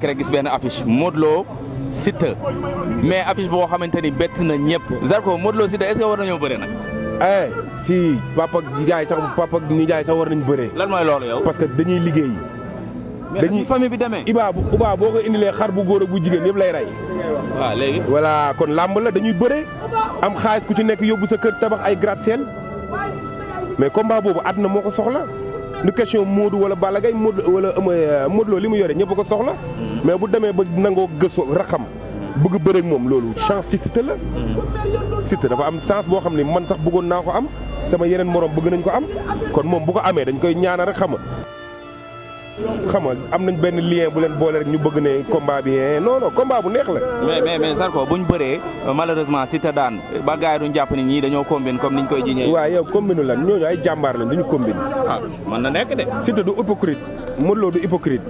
jékki-jékki rek gis benn affiche Modou Lo Siteu mais affiche boo xamante ni bett na ñëpp Zarko Modou Lo Siteu est-ce que war nañoo bëre nag. fii papa nijaay sax war nañ bëree. lan mooy loolu yow. parce que dañuy liggéey. dañuy famille bi demee. Iba boo ko indilee xar bu góor ak bu jigéen yëpp lay rey. waaw léegi. voilà kon làmb la dañuy bëre am xaalis ku ci nekk yóbbu sa kër tabax ay gratte-ciel mais combat boobu àdduna moo ko soxla du question Modou wala Balla Gaye Modou Lo li mu yore ñëpp ko soxla mais bu demee ba nangoo gëstu raxam bëgg bëre ak moom loolu chance ci Siteu la. Siteu dafa am chance boo xam ne man sax bëggoon naa ko am sama yeneen morom bëgg nañ ko am kon moom bu ko amee dañ koy ñaanal rek xam nga am nañ benn lien bu leen boole rek ñu bëgg ne combat bi non combat bu neex la. mais Zarko bu ñu bëree malheureusement Siteu daan ba gars yi duñ jàpp ni ñii dañoo combine comme niñ koy jiñee. waaw yow combine lan ñooñu ay jàmbaar lañ duñu combine. mën na nekk de. Siteu du hypocrite Modou Lo du hypocrite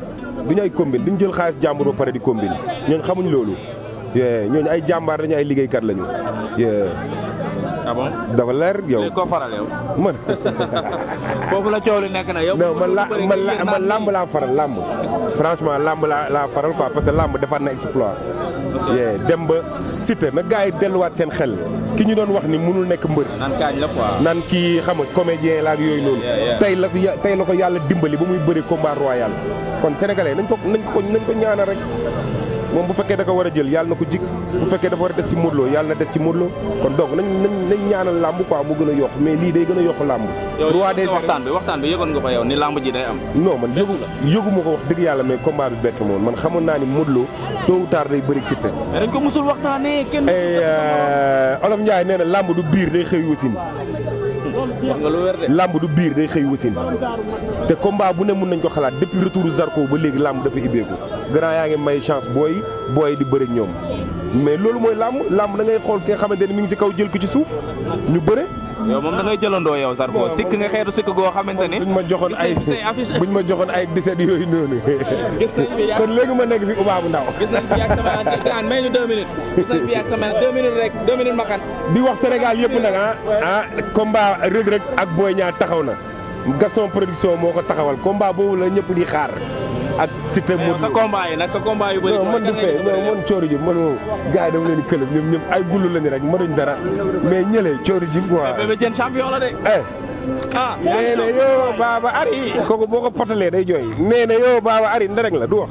duñu ay combine duñu jël xaalis jàmbur ba pare di combine ñooñu xamuñ loolu. ñooñu ay jàmbaar lañu ay liggéeykat lañu. ah bon dafa leer yow. léegi koo faral yow. man. foofu la coow li nekk na yow. non man làmb laa faral làmb. franchement làmb laa faral quoi parce que làmb defaat na exploit. dem ba Siteu na gars yi delluwaat seen xel ki ñu doon wax ni mënul nekk mbër. naan kaañ la quoi. naan kii xam nga comédien la ak yooyu noonu. tey la ko yàlla dimbali ba muy bëri combat royal kon sénégalais nañ ko ñaanal rek. moom bu fekkee da ko war a jël yàlla na ko jig bu fekkee dafa war a des ci Modou Lo yàlla na des ci Modou Lo kon donc nañ ñaanal làmb quoi mu gën a yokk mais lii day gën a yokk làmb. roi des waxtaan bi yëgoon nga ko yow ni làmb ji day am. non man yëgu ma ko wax dëgg yàlla mais combat bi bett moon man xamoon naa ni Modou Lo tôt ou tard day bëri Siteu. mais dañ ko musul waxtaanee kenn. Olof Ndiaye nee na làmb du biir day xëy wasin. wax nga lu wér de. làmb du biir day xëy wasin te combat bu ne mun nañ ko xalaat depuis retour Zarko ba léegi làmb dafa ibbeeku grand yaa ngi may chance booy di bëre ak ñoom mais loolu mooy làmb da ngay xool ki nga xamante ni mi ngi si kaw jël ko ci suuf ñu bëre. yow moom da ngay jëlandoo yow Zarko sikk nga xeetu sikk goo xamante ni. buñ ma joxoon ay 17 yooyu noonu. kon léegi ma nekk fi Uba bu ndaw. gis nañ fi ak sama may ñu 2 minutes. gis nañ fi ak sama 2 minutes rek 2 minutes makan. di wax Sénégal yëpp nag combat Reug Reug ak Boy Niang taxaw na Gaston Production moo ko taxawal combat boobu la ñëpp di xaar. ak Siteu Modou Lo sa combat yi nag sa combat yu bëri. non man du fee non man coori ji man gars yi dama leen di këlëb ñoom ay gullu lañu rek mënuñ dara mais ñële coori ji quoi. mais Bébé Diène champion la de. nee na yoo Baba Ari kooku boo ko potalee day jooy nee na yoo Baba Ari nderek la du wax.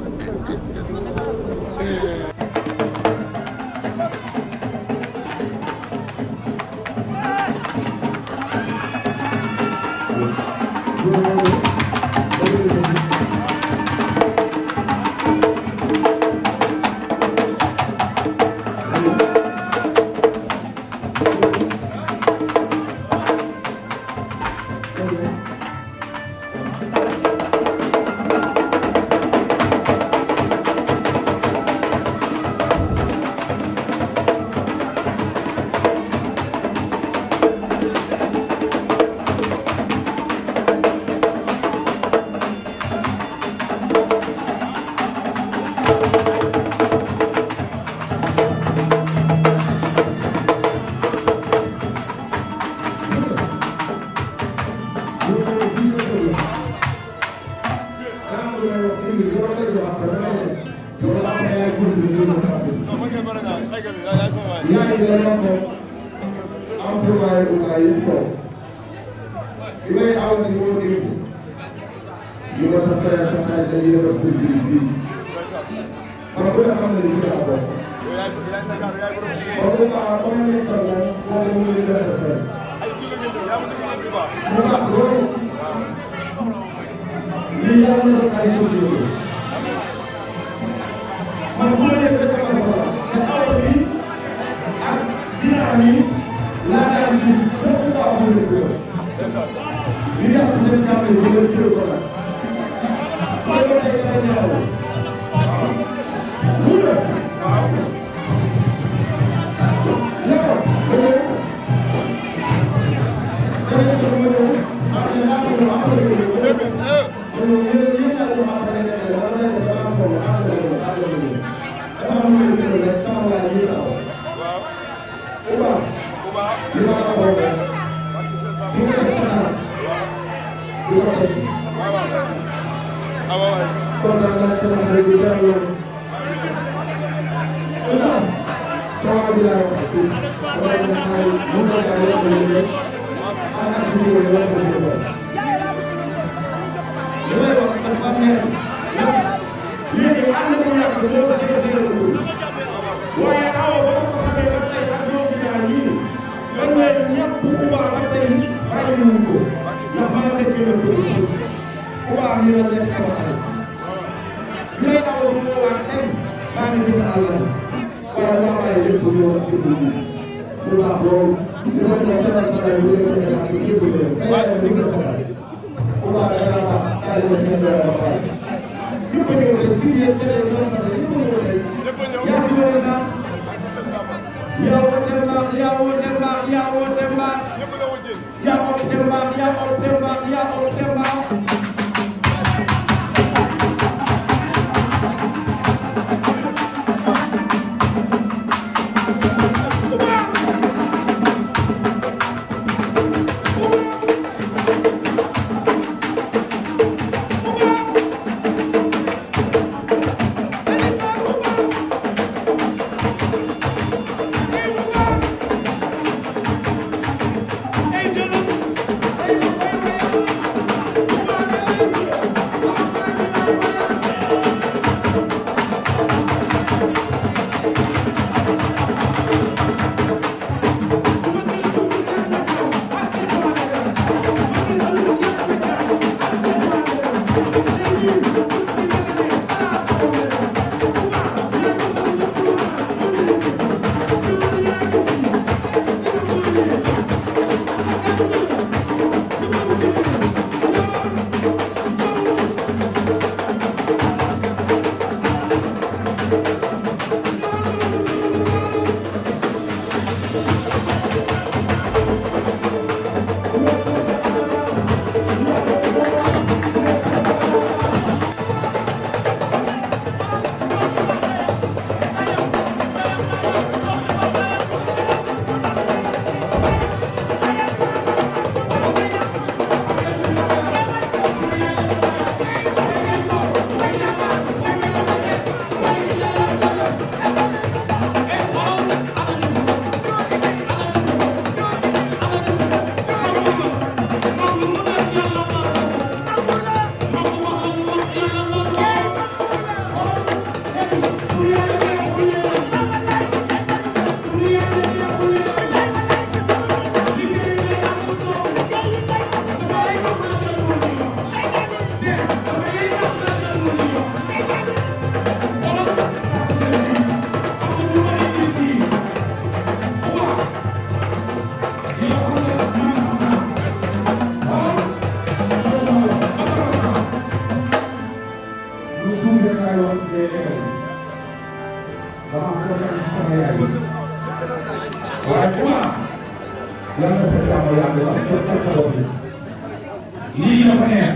lii dafa neex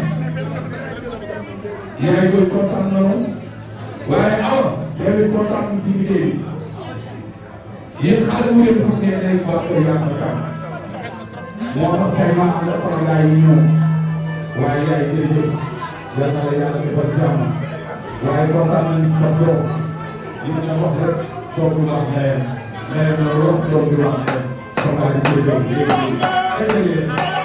yaay koy kontaan noonu waaye awa yaay kontaan ci liggéey bi yéen xale bu ngeen sax ngeen day baax koy yàq kam moo tax tey ma am na sama gars yi ñëw waaye yaay jërëjëf yal na la yàlla defal jàmm waaye kontaan nañu sa doom li ñu wax rek doom bi wax ndeyam ndeyam la wax doom bi wax ndeyam sama jërëjëf